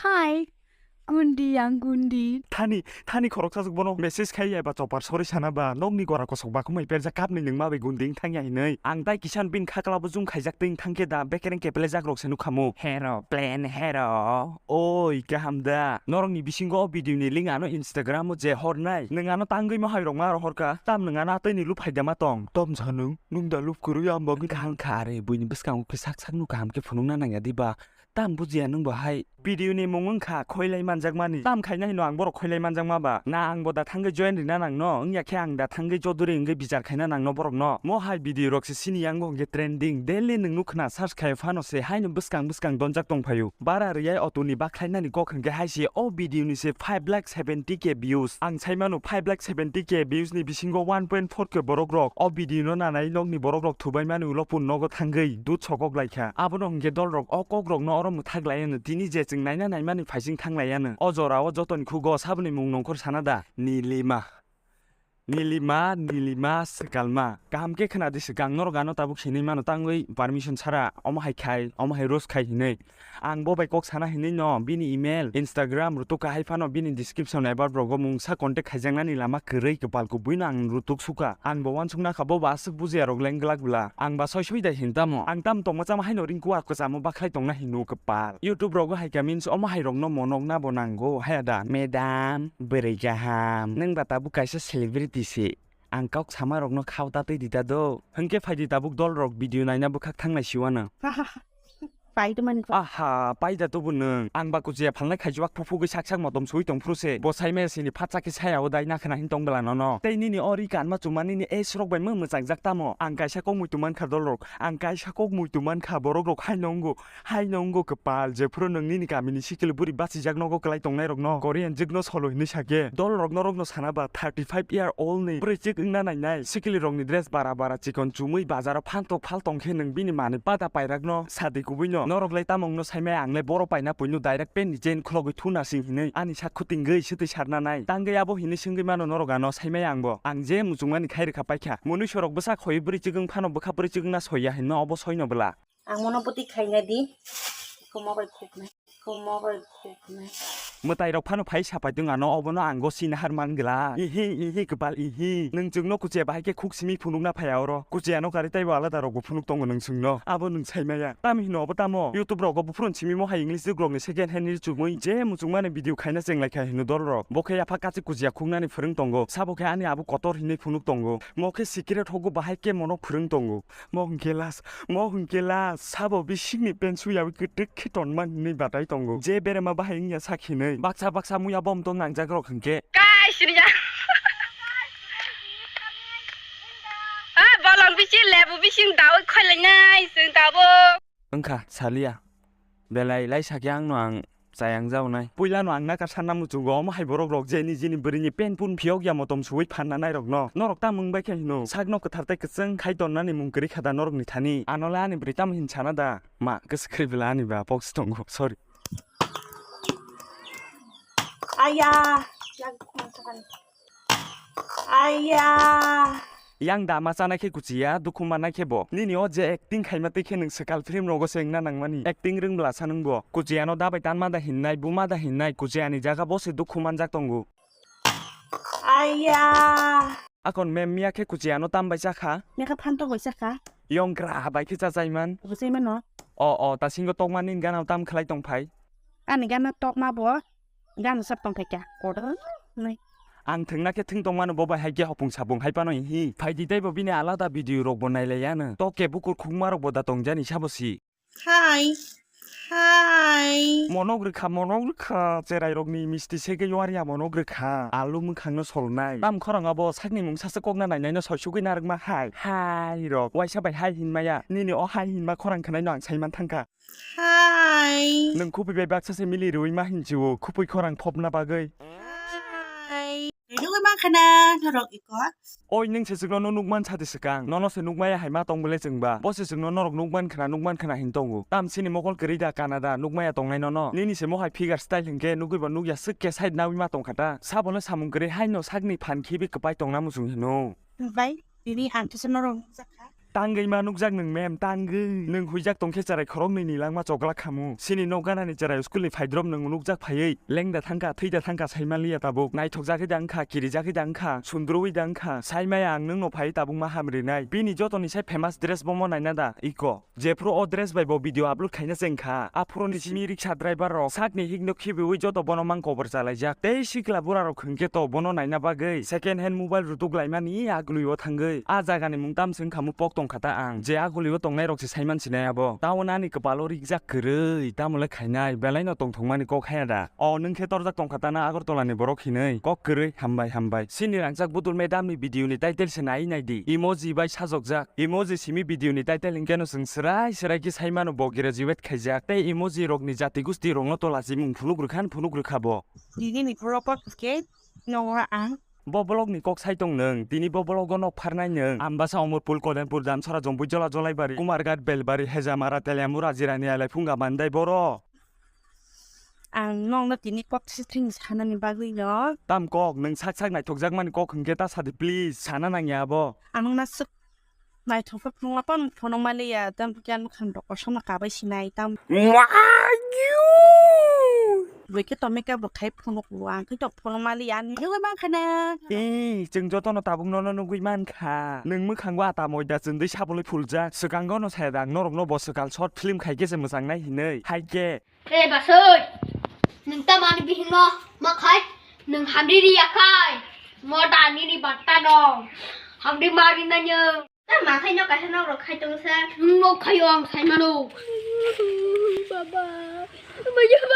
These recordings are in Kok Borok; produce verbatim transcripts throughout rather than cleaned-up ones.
Hi. Gundi, ang Gundi. Thani, thani khoroksa jwk bono message khai ya ba chopar sorry sana ba, nokni gora kosok ba khumai perjak kapni nungma bai Gundi wng thang ya hinwi. Ang tai kisan bin khakla bo zoom khaijak twi wng thang khe da bekereng keplejak rok se nukhamu. Hero, plan hero. Oi, kaham da? Norokni bisingo o video ni link ano Instagram o je hornai. Nwng ano tangwi ma hai rok ma rohor ka. Tam nwng ano atwi ni lup hai da ma tong. Tom sa nwng, nwng da lup kwrwi ang bagwi. Kaham kha are, buini bwskango khe sak sak no kaham khe phunukna nang ya di ba. Tam bujiya nwng bo hai. Video ni mung wngkha khoilai manjakmani. Tam khaina hino ang borok khoilai manjakma ba? Na ang bo da thangwi join rina nangno, wngya khe ang da thangwi Chaudhary wngwi bichar khaina nangno borokno? Mo hai video rok se sini yango hwnkhe trending. Daily nwng nukhna search khai phano se haino bwskang bwskang donjak tongphaio. Bara riyai auto ni bakhlainani kok hwnkhe hai se o video ni se five lakh seventy K views. Ang saimano five lakh seventy K views ni bisingo one point four K borok rok o video no nanai nokni borok rok thubai mani ulo pun nogo thangwi dut sokok lai kha. Abono hwnkhe dol rok o kok rok no oro mwthak lai ano tini je chwng naina naimani phaising thang lai ano. O jora o jotoni khugo saboni mung nongkhor sana da? Nilima. Nilima, Nilima, swkalma. Kaham khe khna di swkang norok ano tabuk sinui mano tangwi permission sara omo hai khai, omo hai roast khai hinui. Ang bo bai kok sana hinui no bini email, Instagram rutuk ka hai phano bini description eba rogo mungsa contact khaijaknani lama kwrwi kwpal kubui no ang rutuk suka. Ang bo uansuk nakha bo ba aswk bujiya rok leng glak bla. Ang ba soi soi da hin tamo. Ang tam tongma chama haino ring kuwa kwchamo bakhlai tongna hino kwpal. YouTube rogo hai ka means omo hai rok no monok na bo nango haya da. Madam, bwrwi kaham. Nwng ba tabuk kaisa celebrity se. Ang kok sama rok no khao ta twi di ta do. Hwnkhe phai di tabuk dol rok video naina bwkhak thang nai siwano. Pai tongmani kok. Aha, pai da tubu nwng. Ang ba kuchiya phalnai khaijwak phupugwi sak sak motom sui tong phuru se. Bo sai maya sini phatsa khe saya o dai nakhna hin tong bwla nono. Tei nini o ri kanma chuma nini age rok bai mw mwchang jak tamo. Ang kaisa kok muitu man kha dol rok. Ang kaisa kok muitu man kha borok rok hai nongo. Hai nongo kwpal jephuru nwng nini kamini sikili buri bachijak nogo kwlai tongnai rokno Korean jwkno solo hinwi sakhe. Dol rok norokno sana ba thirty five year old ni bwrwi chwk wngna nainai. Sikili rokni dress bara bara chikon chumui bazaro phaltok phaltong khe nwng bini manwi pada pairakno sadi kubuino. Norok lai tamo wngno saimaya ang lai boro paina puino direct pant ni chain khulogwi thuna sing hinwi ani sak khutingwi swtwi sarna nai. Tangwi abo hinwi swngwi mano norok ano saimaya ang bo. Ang je muchungmani khai rwkha paikha. Mwnwi sorok bwsa khoi bwrwi chwk wng phano bwkha bwrwi chwk wngna soiya hinma obo soino bwla. Ang mono bwtwi khaina di. Komo bai khuknai. Komo bai khuknai. Mwtai rok phano phai sapai tong ano obono ang go sina har man gla. Ihi, ihi, kwpal ihi. Nwng chwngno kuchia bahai khe khuk simi phunukna phai oro. Kuchia no kari taibo alada rok bo phunuk tongo nwng chwngno. Abo nwng saimaya. Tamo hino obo tamo? YouTube rogo buphurun simi mo hai English rok ni second hand ni chumui. Je muchungmani video khaina chenglai kha hino dol rok. Bo khe yapha kachi kuchia khuknani phwrwng tongo. Sabo khe ani abo kotor hinwi phunuk tongo. Mo khe secret hogo bahai khe mono phwrwng tongo. Mo hwnkhe last, mo hwnkhe last, sabo bisingni pant suyawi kwtwk khe tonman hinwi batai tongo. Je berema bahai wngya sak hinwi. Baksa baksa muya bom tong nangjakrok hwnkhe. Kai sini ya. Ah, bolong bising lebu bising dawi kholainai sing tabuk. Wngkha, saliya. Belai lai sakya angno ang chayang jaonai. Puilano ang nakar sanna muchungo, omo hai borok rok je nijini bwrwini pen pun phiyok ya motom suwi phanna nai rokno. Norok tamo wngbai khe hino? Sakno kwthar tei kwchwng khai tonnani mung kwrwi kha da norokni thani? Anole ani bwrwi tamo hin sana da? Ma, kwswk khri bwla ani ba pok se tongo. Sorry. Aya, yang khong sakani. Aya. Yang dama chana khe kuchiya, dukhu manna khe bo. Nini o je acting khaima twi khe nwng swkal film rogo se wngna nangmani. Acting rwng bwlasa nwng bo. Kuchiya no dabai tanma da hinnai, buma da hinnai, kuchiya ni jaga bo se dukhu manjak tongo. Aya. Akon mem miya khe kuchiya no tam bai chakha? Miya khe phantok bai chakha. Yong gra bai khe chachai man. Bo chai mano. O, o, ta singo tokma nini gana tam khlai tong phai. Ani gana tokma bo. Gana sap tong phai kya. Kotor. Nai. Ang thwngna khe thwng tongmano bo bai hai khe hopung sapung hai phano hi. Phai di tei bo bini alada video rok bo nailai ya no. Tok khe bukur khukma rok bo da tong jani sabo si. Hai. Hai. Monok rwkha, monok rwkha. Cherai rokni misti se khe yuar ya monok rwkha. Alu mwkhang no solnai. Tam khorang abo sakni mung sasa kokna nainai no soi sugwi narwkma hai. Hai rok. Waisa bai hai hinmaya. Nini o hai hinma khorang khwnai no ang saiman thangkha. Hai. Nwng khupui bai baksa se mili rwui ma hinchi o, khupui khorang phopna bagwi. Hai. Nugui mankha na norok iko. Oi, nwng se chwngno no nukman sadi swkang. Nono se nukmaya hai ma tong bwle chwngba. Bo se chwngno norok nukman khna, nukman khna hin tongo. Tam sini mokol kwrwi da kana da, nukmaya tongnai nono. Nini se mohai figure style hinkhe nugui bo nukya swk khe side naui ma tongkha ta. Sabono samung kwrwi haino sakni phan khibi kwpai tongna muchung hino. Bai, tini ang kisa norok nukjakha. Tangwi ma nukjak nwng mem, tangwi. Nwng huijak tongkhe cherai khoroknwi ni langma choklak khamu. Chini nok ganani cherai school ni phaidrop nwng nukjak phaiwi. Lengda thangkha, thwida thangkha saimanliya tabuk. Naithokjagwi da wngkha, kirijagwi da wngkha, sundrui da wngkha. Saimaya ang nwngno phaiwi tabuk ma hamrinai. Bini jotoni sai famous dress bomo naina da, iko. Jephuru o dress bai bo video upload khaina chengkha, aphuruni simi riksha driver rok sakni hikno khibiwi joto bono mang kobor chalaijak. Tei sikla bura rok hwnkhe to bono naina bagwi second hand mobile rutuk laimani agulio thangwi. A jagani mung tamswng khamu pok tongkha ta ang, je agulio tongnai rok se saiman sinai abo. Taon ani kwpalo rikjak kwrwi, tamole khainai, belaino tongthokmani kok haya da. O nwng khe torjak tongkha ta na Agartala ni borok hinwi kok kwrwi, hambai hambai. Sini rangchak budul madam ni video ni title se nai nai di. Emoji bai sajokjak. Emoji simi video ni title hwnkhe no chwng swrai swrai khe sai mano bo graduate khaijak tei emoji rok ni jati gusti rok no tola chimung phunuk rwkha phunuk rwkha bo. Tini ni borok khe no ang. Bo blog ni kok sai tong nwng, tini bo blog o nok pharnai nwng. Ambasa Omorpur, Kodenpur, Damsara, Jombui, Jola, Jolaibari, Kumarghat, Belbari, Hejamara, Teliamura, Jirani, Alai, Phunga, Bandai, Boro. Ang nokno tini kok sithing sanani bagwi no. Tam kok, nwng sak sak naithokjakmani kok hwnkhe ta sadi please, sana nangya abo. Ang nokna swk naithok khe phunukma phano phunukma liya, tam khe ang khan rok kosom no kabai sinai tam. Bwikhe to makeup bo khai phunuk bo, ang khe to phunukma liya, ang nugwi mankha na. Ee, chwng jotono tabuk nono nugwi mankha. Nwng mwkhango ata moida chwndwi sabulwi phuljak. Swkango no saya da ang norokno bo swkang short film khaikhe se mwchangnai hinwi. Haikhe. Re basoi, nwng ta mani bihingno ma khai, nwng hamri riya khai, mo da nini batta no, hamri mari na nyo. Ta ma khai no kaisa nok rok khai tong sa. Nok khayo ang sai mano. Baba, baba.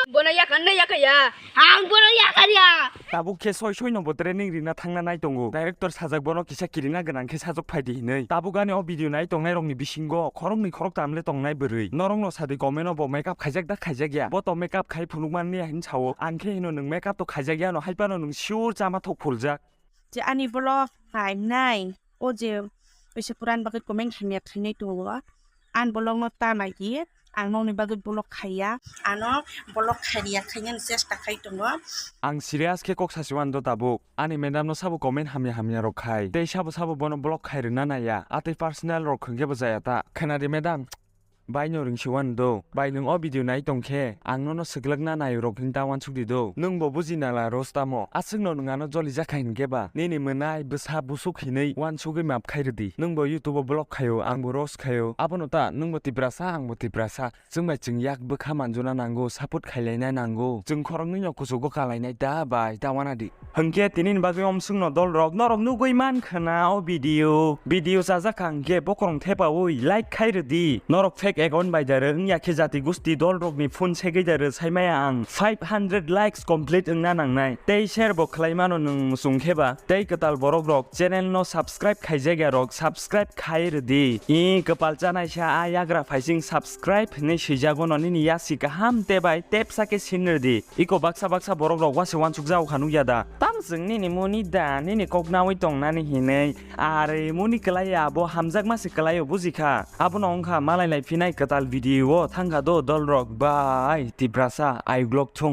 Bono yakan na yakaya. Ang bono yakaya. Tabuk khe soi soi no bo training rina thangna nai tongo. Director sajak bono kisa kirina gwnang khe sajak phaidi hinwi. Tabuk ani o video nai tongnai rokni bisingo khoroknwi khoroktam le tongnai bwrwi. Norokno sadi comment o bo makeup khaijak da khaijak ya. Bo to makeup khai phunuk man ya hin sao. Ang khe hino nwng makeup to khaijak ya no hai phano nwng sure chama thok phuljak. Je ani vlog nai nai. O je kaisa puran bagwi comment hamya khainai tongo. Ang vlog no ta nai di. Ang nokni bagwi vlog khaiya. Ano vlog khairiya khainani chesta khai tongo. Ang serious khe kok sasi wano tabuk. Ani madam no sabo comment hamya hamya rok khai. Tei sabo sabo bono vlog khai rwna naiya. Atwi personal rok hwnkhe bo jaya ta. Khwnadi madam. Bai no ringsi wano do. Bai nwng o video nai tong khe ang nono swklwkna nai rok hwn ta wansuk di do. Nwng bo buji nala ros tamo. Aswk no nwng ano joli jak khai hwnkhe ba. Nini mwnai bwsa busuk hinwi wansugwi map khai rwdi. Nwng bo YouTube o vlog khaio, ang bo roast khaio. Abono ta nwng bo Tiprasa, ang bo Tiprasa. Chwng bai chwng yak bwkha manjuna nango, support khailaina nango. Chwng khoroknwi no kuchugo kalainai ta bai ta wana di. Hwnkhe tini ni bagwi omswk no dol rok norok nugwi man khwna o video. Video chajak kha hwnkhe bokrong thepaui like khai rwdi. Norok fake account bai da rw wngya khe jati gusti dol rok ni phone segwi da rw sai maya ang. Five hundred likes complete wngna nangnai. Tei share bo khwlai mano nwng muchung khe ba. Tei kwtal borok rok channel no subscribe khaijak ya rok subscribe khai rwdi. I kwpal chanai sa a yagra phaising subscribe hinwi swijago no nini yasi kaham te bai tepsa khe sin rwdi. Iko baksa baksa borok rok wase wansuk jago kha nukya da. Tam chwng nini muni da nini kok nawi tongnani hinwi. Are muni kwlai ya bo hamjakma se kwlai o buji kha. Abono wngkha malai lai phinai kwtal video o thangkha do dol rok bai Tiprasa aiglok thung.